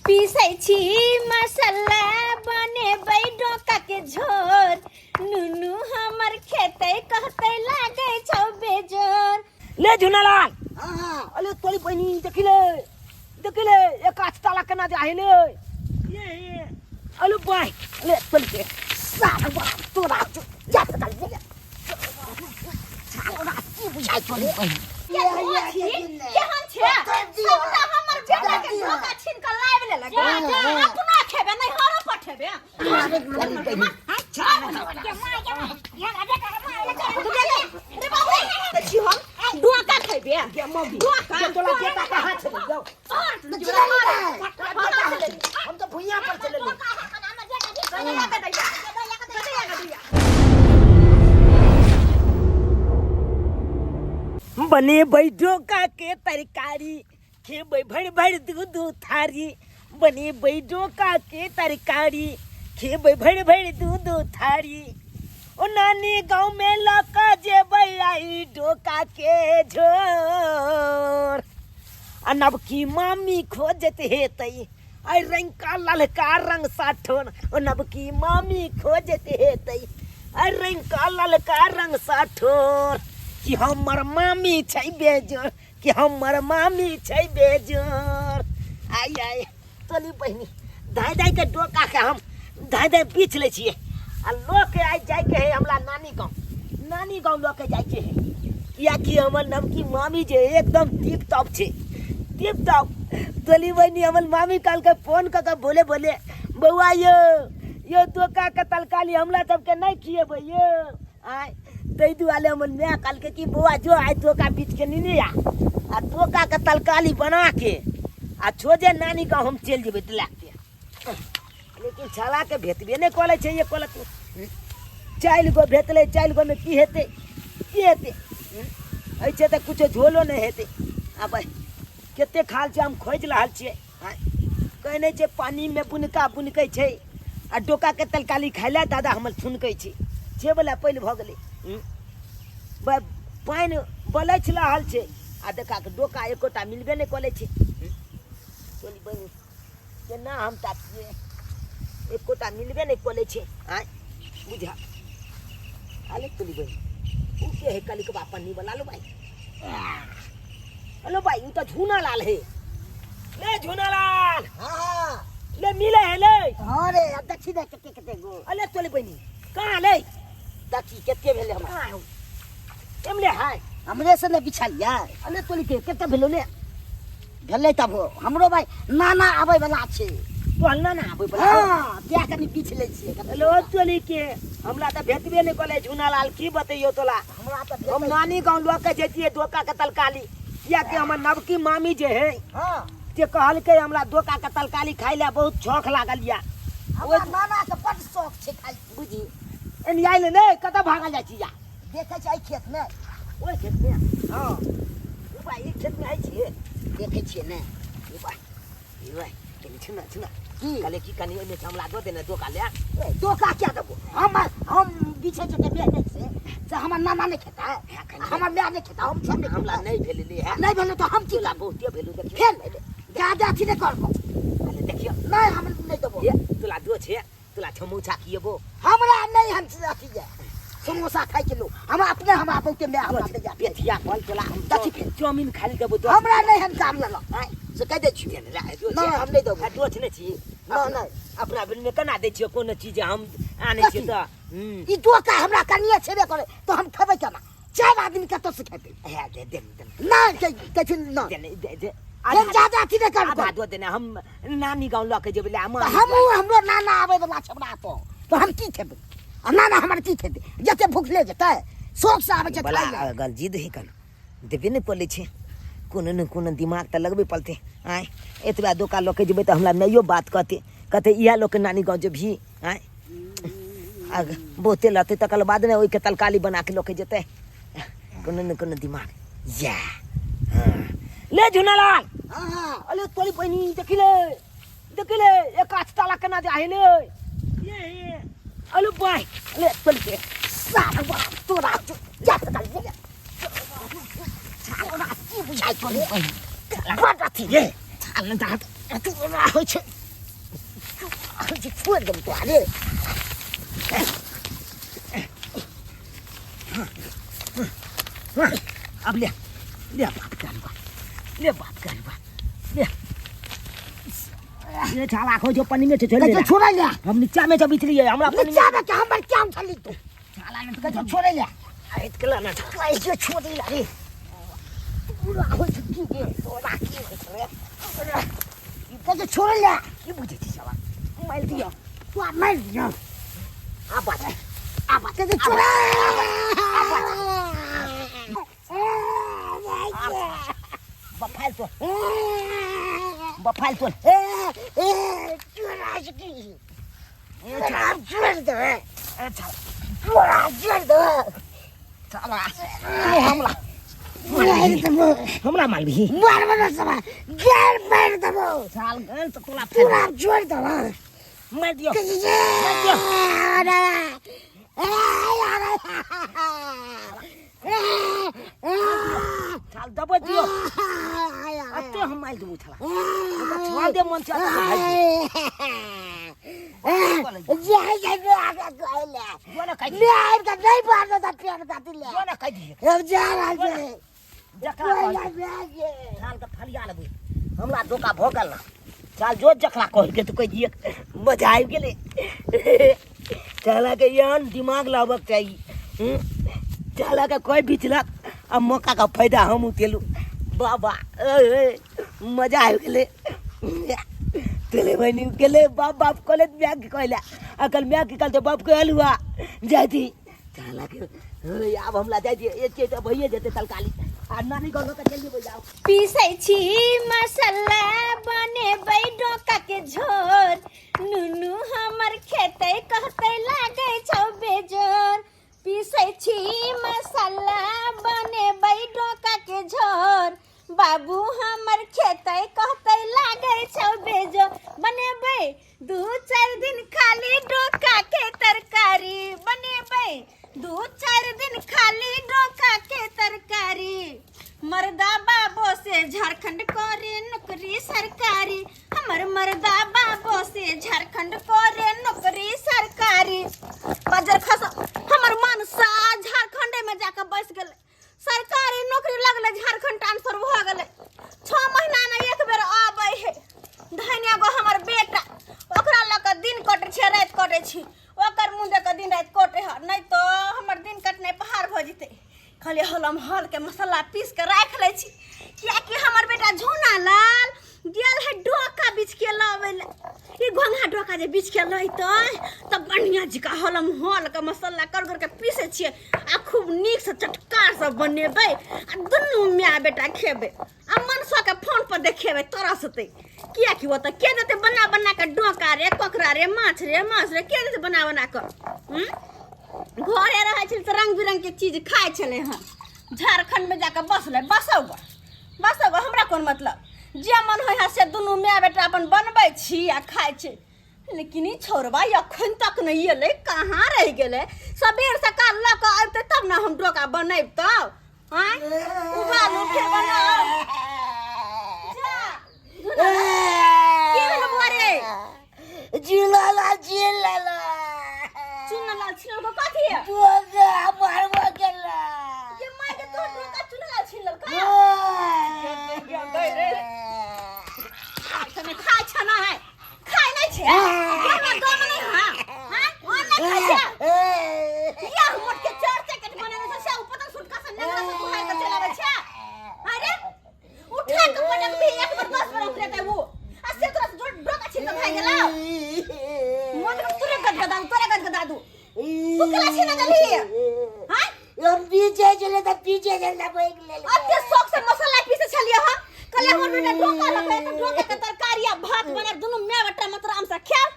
पीसै छी मसाला, बनेबै डोका के झोर। नुनू हमर खेतै, कहतै लागै छौ बेजोर। ले झुनालाल। हाँ हाँ। अरे तोरी बहिनी, देखिले देखिले, एक आठ ताला केना जाहे ले ये। अरे बाय, ले तोरी के साला बाप तोरा जा पता ले तोरा की बुझाइ छौ रे बहिन? केहन छै सबटा हमर बेटा के धोखा छीन के लाबि लेलक। अपना खेबे नहि हरो पठेबे। रे बाबू, हम डोका खेबे। गे मौगी। डोका। गे तोरा बेटा कहाँ छलै यौ? हम तऽ भुइयाँ पर चलली। बनेबै डोका के तरकारी, खेबै भरि भरि दू दू थारी। बनेबै डोका के तरकारी, खेबै भरि भरि दू दू थारी। ओ नानी गाँव में लऽ कऽ जेबै आई डोका के झोर। आ नवकी मामी खोजत हेतै आई रंग का ललका रंग साठोन। ओ नवकी मामी खोजत हेतै आई रंग का ललका रंग साठोन। कि हमर मामी छै बेजोर, कि हमर मामी छै बेजोर। आई आई तोली बहिनी, धाय धाय के डोका के हम धाय धाय बीछ लै छियै आ लऽ के आइ जाइके है हमरा नानी गाँव। नानी गाँव लऽ के जाइके है, कियाकि हमर नवकी मामी जे एकदम टिप टॉप छै, टिप टॉप। तोली बहिनी, हमर मामी कहलकै फोन कऽ के, बोले बोले, बौआ यौ यौ, डोका के तरकारी हमरा सबके नहि खिएबै यौ? आँय, ताहि दुआरे हमर माय कहलकै कि बौआ जो, आइ डोका बीछ के नेने आ आ डोका के तरकारी बना के आ छोजे नानी गाँव हम चलि जेबै तऽ लए के। लेकिन छाला के भेटबे नहि करै छै। ये कहलक 4 गो भेटलै, 4 गो मे की हेतै, की हेतै? एहिसँ तऽ किछो झोलो नहि हेतै। आब कते खाल छै, हम खोजि रहल छियै। आँय, कहै नहि छै पानिमे बुनका बुनकै छै आ डोकाके तरकारी खाइ लए दादा हमर थुनकै छै, से वला पहिल भऽ गेलै। पानि बलछि रहल छै आ देखा के डोका एकोटा मिलबे नहि करै छै। चलि बहिन, केना हम ताकिए, एकोटा मिलबे नहि करै छै। आँय बुझा आले। तोली बहिन, उ के है कलिकबा पन्नी वाला? लो भाई, हेलो भाई, उ तऽ झूना लाल है। ले झूना लाल। हाँ। ले, मिले है ले? हाँ रे, अब देखी ने कते कते गो। अले तोली बहिनी, कहाँ ले? देखी कते भेलै हमरा। कहाँ हो एमले है? हमरे से ने बिछलियै। अले तोली के कते भेलो ले? भेलै तब हमरो भाई नाना आबै वाला छै। तोहर नाना आबै वाला? हाँ, त्या कनी पीछ लै छियै। हेलो तोली के, हमरा तऽ भेटबे नहि करै झूना लाल, की बतैयौ तोला। हमरा तऽ हम नानी गाँव लऽ के जैतियै डोका के तरकारी, कियाकि हमर नवकी मामी जे है से कहलकै हमरा डोका के तरकारी खाइ लए बहुत शौख लागल यऽ। हमरा नाना के बड शौक छै खाइ। बुझी एनी आइल नहि, कतऽ भागल जाइ छी? या देखै छै एहि खेत मे। ओहि खेत मे? हाँ। ओ भाई, ई खेत मे आइ छियै? देखै छियै ने। ओ भाई, ई भाई, कनी छुना छुना। की? कहले की कनी ओहिमे से हमरा दऽ देने डोका ले। ए, डोका क्या देबो? हम बिछै छै तऽ बेचै छै से हमर नाना नहि खेतै, हमर माय नहि खेतै, हम सब नहि हमरा खेबै? नहि भेलै है। नहि भेलै तऽ हम की तोला करबै? बहुते भेलू, देखियौ। फेर भेलै जादा अथी नहि करबो। अरे देखियौ। नहि, हम नहि देबो। ये तोला दो छै, तोला समोसा खिएबो। हमरा नहि, हम अथी जे समोसा खाइ के लो, हम अपने हमरा बहुते माय हमरा दे जा। बेथिया फल तोला हम दथी फेर। चाउमीन खाइ लए देबो। हमरा नहि, हम काम लेलक से कहि दै छियौ। नहि, हम नहि देबो। आ दोछ नहि छी? नहि नहि। अपना बिल में केना दै छियै? कोनो चीज हम आनै छियै तऽ ई डोका हमरा कनिए छेबे करे तऽ हम खेबै केना? 4 आदमी कतऽ से खेतै? हे दे दे दे। नहि, कहै छी नहि। दे दे दे। हम जादा अथी नहि करब। आधा दो देने, हम नानी गाँव लऽ के जेबै ले। तऽ हमहूँ, हमरो नाना आबै वला छै हमरा एतऽ, तऽ हम की खेबै आ नाना हमर की खेतै? जते भुखले जेतै, शौक से आबै छै बला खाइ लए। अगर जिद है कन देबे नहि पड़ै छै, कोनो ने कोनो दिमाग तऽ लगबे पड़तै। आँय, एतबा दोका लऽ के जेबै तऽ हमरा माइयो बात कहतै, कहतै इएह लऽ के नानी गाँव जेबही? आँय, आ बहुते लतै तकर बाद ने ओहिके तरकारी बना के लऽ के जेतै। कोनो ने कोनो दिमाग या। हाँ ले झुनालाल। हाँ हाँ। अरे तोरी बहिनी, देखी ले देखी ले, एक आठ ताला केना जाहे ले ये। अरे बाय, ले तोरी के साला बाप तोरा जा पता ले तोरा की बुझाइ छौ रे बहिन? बड अथी रे, थाल दाँत अथी होइ छै। राखै छी छोड़ि देबौ तोरा रे। अब ले ले बाप के हलवा, ले बाप के हलवा, ले ये छाला खो जो पानी में छे छोड़ कहियो छोड़ै ले। हम नीचा में जब इतली हमरा पानी नीचा में के हमर क्या छली तू? छाला ने कहियो छोड़ै ले। आइत के लाना कहियो छोड़ै ले रे। पूरा होइ छै की गे तोरा की होइ छै रे? कहियो छोड़ै ले। की बुझै छी साला मारि दियो। तू मारि दियो। आ बात आ बात। कहियो छोड़ै। बफाइल तो बफाइल तो साला तू हमरा हमरा मारबही? साल गल तो तोला मार दियो, मार दियो। साल दबो दियो अते हम मार देबो छला ओकरा छोड़ दे मन से। जो ना कहि जो ना कहि दिए जकरा कहै साल के फलिया लेबै हमरा धोखा भऽ गेल ना। साल जो जकरा कहलकै तऽ कहि दिए मजा आबि गेलै। चला के एहन दिमाग लाबक चाही। चला के कोई बिचलक आ मौका का फायदा हम उठेलू। बाबा ए, मजा आबि गेलै। तेले बहिनी गेलै बाप बाप कॉलेज माय के कहला अकल माय के कहल बाप के हलुआ जाय दी। चला के आब हमरा जाय दिए एक के तऽ भइए जेतै तलकाली आ नानी गाँव लऽ के चलि जेबै जाउ। पीसै छी मसाला बनेबै डोका के झोर, नुनू हमर खेतै कहतै लागै छौ बेजोर। पीसै छी मसाला बनेबै डोका के झोर, बाबू हमर खेतै कहतै लागै छौ बेजोर। बनेबै 2-4 दिन खाली डोका के तरकारी, बनेबै 2-4 दिन खाली डोका के तरकारी। मर्दा बाबो से झारखंड करे नौकरी सरकारी, हमर मर्दा बाबो से झारखंड करे नौकरी सरकारी। बजर खस हमर मनसा झारखंडे में जाके बस गेलै, सरकारी नौकरी लगलै झारखंड ट्रांसफर भऽ गेलै। 6 महीना में एक बेर आबै है धनिया गो हमर बेटा, ओकरा लऽ कऽ दिन कटै छै राति कटै छी, ओकर मुँह देख कऽ दिन राति कटै है, नहि तऽ हमर दिन कटनाइ पहाड़ भऽ जेतै। खाली हलम हल के मसाला पीस के राखि लै छी, कियाकि हमर बेटा झोना लाल गेल है डोका बीछ के लाबै लए। ई घोंघा डोका जे बीछ के लैतै तऽ बढ़िआँ जकाँ हलम हल के मसाला कर कर के पीसै छियै आ खूब नीकसँ चटकारसँ बनेबै आ दुनू माय बेटा खेबै आ मनसो के फोन पर देखेबै तरसतै, कियाकि ओतऽ के देतै बना बना के डोका रे कोकरा रे माछ रे माछ रे, के देतै बना बना के? घरे रहै छलै तऽ रंग बिरंग के चीज खाइ छलै हन, झारखंड में जाके बसलै बसौ गो बसौ गो, हमरा कोन मतलब, जे मन होइ है से दुनू माय बेटा अपन बनबै छी आ खाइ छी। लेकिन ई छौड़बा अखन तक नहि एलै, कहाँ रहि गेलै? सबेर सकाल लऽ कऽ अबितै तब ने हम डोका बनैबतौ। आँय उबालू फेर बनाउ। जा, झुना, की भेल बौआ रे? झूला झूला चुनलाल छिनलको कथी? डोका मारबो केला। ये माय के तोहर डोका चुनलाल छिनलको? तमे खाइ छ ना है, खाइ नहि छै हमरा दम नहि। हां हां ओ नहि खाइ छै या मोट के चार चैकेट बनेने छै से उ पतंग सुटका से नेंगरा से तुहार के चल आबै छै। अरे उठा के पटक भी एक बार 10 बार उठेतै उ आ से तोरा से जोड़ डोका छिन के भागि गेलौ। मोट के तोरे गदगदा दू, तोरे गदगदा दू। तू केला छिन देलही? हां हम पीछे चले त पीछे चले बैग ले। अते शौक से मसाला पीसे छलियै हम, कहलियै हमर बेटा डोका लकै तऽ डोका के तरकारी आ भात बना दुनू माय बेटा मतराम से खायब।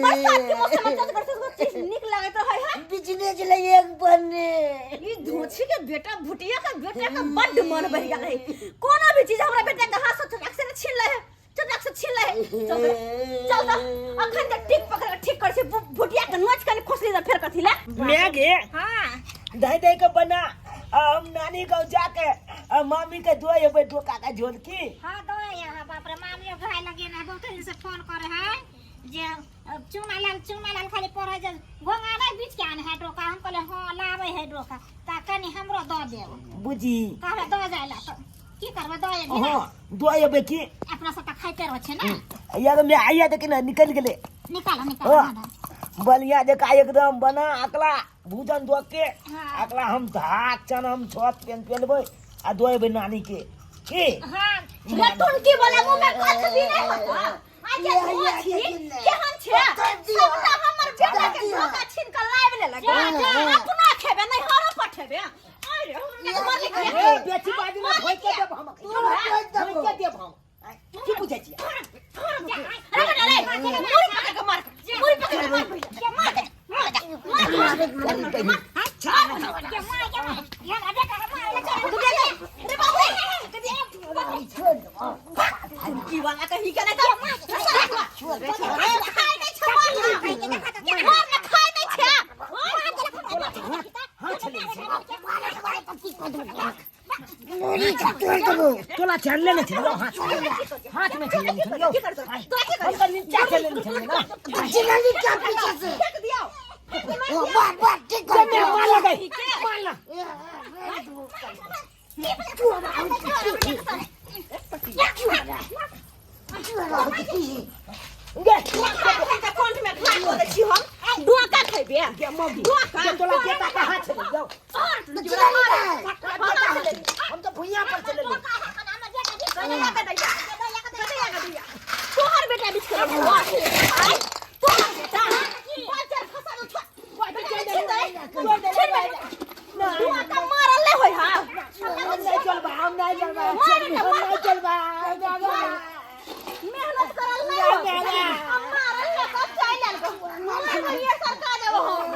बरसात के मौसम में चचगर चचगर चीज नीक लागैत रहै है। बिजने चले एक बने ई धोछी के बेटा भुटिया के बेटा के बड्ड मन बहि गेल है। कोनो भी चीज हमरा बेटा के हाथ से चटक से छीन लै है, चटक से छीन लै है। चल तऽ, चल तऽ अखन तऽ टिक पकड़ के ठीक कर छै भुटिया के नोच के खोसली तऽ फेर कथी ले मैं गे। हां दही दही के बना आ हम नानी गाँव जाके आ मामी के दो एबै डोका के झोल की। हाँ दो यहाँ बाप रे मामी भाई लगे ना बहुत दिन से फोन करे है जे चूना लाल, चूना लाल खाली पढ़े जे घोंघा नहीं बीच के आने है डोका। हम कहले हाँ लावे है डोका, ता कनी हमरो दऽ देब। बुझी कहबे दऽ जाय ला तऽ की करबे, दऽ एबही ने? हाँ, दऽ एबै की। अपना सब तऽ खाइते रहै छै ने। यार मैं आइया देखी ना निकल गेलै। निकाल निकाल। हाँ। बढ़िया जका एकदम बना अकला भूजन दऽ के। हाँ। अकला हम धाक चन हम छत पेन पेलबै आ दऽ एबै नानी के की। हाँ रे टुनकी वाला मुंह में कथ भी नहीं होता। आज ये धोआ छी केहन छे, सबटा हमर बेटा के धोखा छीन के लाइब लेलक। अपना खेबे नहीं हरो पठेबे। अरे हमरा के मार लिखिए। ए बेची बाजी में भोइ के देब हम, भोइ के देब हम। की बुझै छी? अरे बेटा रे, मुड़ी पकड़ के मार, मुड़ी पकड़ के मार भैया, मार दे, मार दे, मार दे। रे बाबू रे, वाला कहीं के नहीं तो खाय नहीं छे, मार ना खाय नहीं छे। हाँ चले तोला छानले ने छलियो, हाथ हाथ में छले छलियो। हम तऽ नीचा चले ने छलियै ना। फेंक दियो। जमे मार लगे मार ला। गे। कंठ में घा कऽ दै छी हम, डोका खैबे। गे मौगी। डोका। गे तोला बेटा के हाथ छलियो, हम तऽ भुइयां पर चले। तोहर बेटा बीच के तोहर बेटा बाजार फसा दो। डोका मारल नहीं होय। हां, हम नहीं चलबा, हम नहीं चलबा, हम नहीं चलबा। मेहनत करल नहीं होय, हम मारल नहीं तो चल आयल गो। मार ये सरका देबो हम।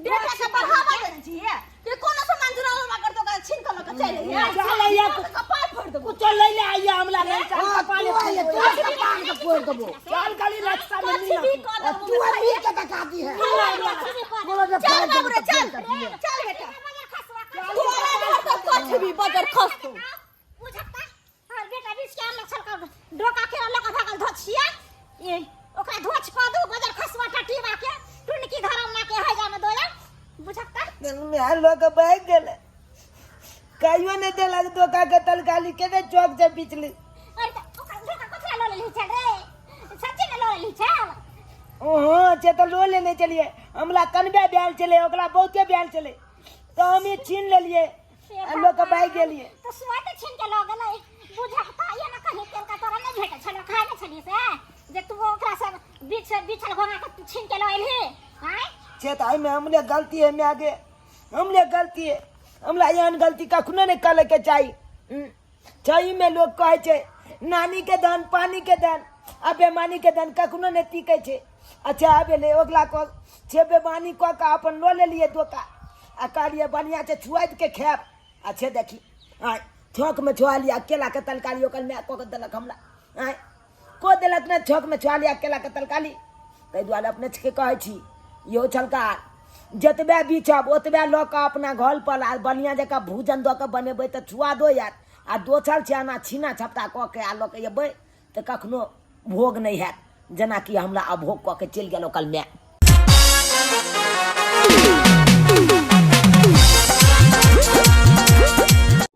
बेटा के बढ़ावा देने छियै कि कोनो सामान जुड़ाव कर तो छीन के लऽ के चलि अइहे। चल अइहे। कपार फोड़ देबो। कुछो लै ले आइए हमला नहीं चल, कपाले फोड़ देबो। चल गली रास्ता में। कुछ भी कऽ देबो। चल बाबू रे, चल चल बेटा, तोरा घर तो कुछ भी बजर खसतो। बेटा बीच के आनलक छलक डोका के लऽ कऽ भागल धोछिया। ए ओकरा धोछ कऽ दू बजर खसुआ टटीबा के टुनकी धरौना के हैजा में दोया बुझकता। मैं लोग भाग गेलै, कहियो नहीं देलक धोखा के तरकारी के ने चौक से बिचली। अरे तऽ ओकरा धोखा कथी लऽ लेलही छल रे? सच्ची में लऽ लेलही छल? ओहो से तऽ लो लेने चलिए, हमला कनबे ब्याल चले, ओकरा बहुते ब्याल चले, तऽ हम ही छीन लेलिए आ लोग भाग गेलिए। तऽ सुआते छीन के लऽ गेलै बुझकता। ये ना कहीं तेल का तोरा नहीं भेटल छलो, खाय नहीं छलियै से जे तू ओकरा से बीच से बिछल घोंघा के तू छीन के लऽ एलही आँय? से तऽ एहिमे हमरे गलती है माय गे, हमरे गलती है। हमरा एहन गलती कखनो नहि करे के चाही। सहीमे लोक कहै छै नानी के धन पानी के धन आ बेमानी के धन कखनो नहि टिकै छै। अच्छा भेलै ओकरा कऽ से बेमानी कऽ कऽ अपन लऽ लेलियै धोखा आ कहलियै बढ़िआँ छै छुआइत के खायब। अच्छे देखी आँय छौंकमे छुआ लिया केलाके तरकारी, ओकर माय कऽ के देलक हमरा। आँय कऽ देलक ने, छौंकमे छुआ लिया केलाके तरकारी। ताहि दुआरे अपने सबके कहै छी इहो छलका, जतबे बिछब ओतबे लऽ कऽ अपना घर पर आ बढ़िआँ जकाँ भूजन दऽ कऽ बनेबै तऽ छुआ दो यार। आ दोसर छै एना छीना छपटा कऽ के आ लऽ के एबै तऽ कखनो भोग नहि हैत, जेनाकि हमरा अभोग कऽ के चलि गेल ओकर माय।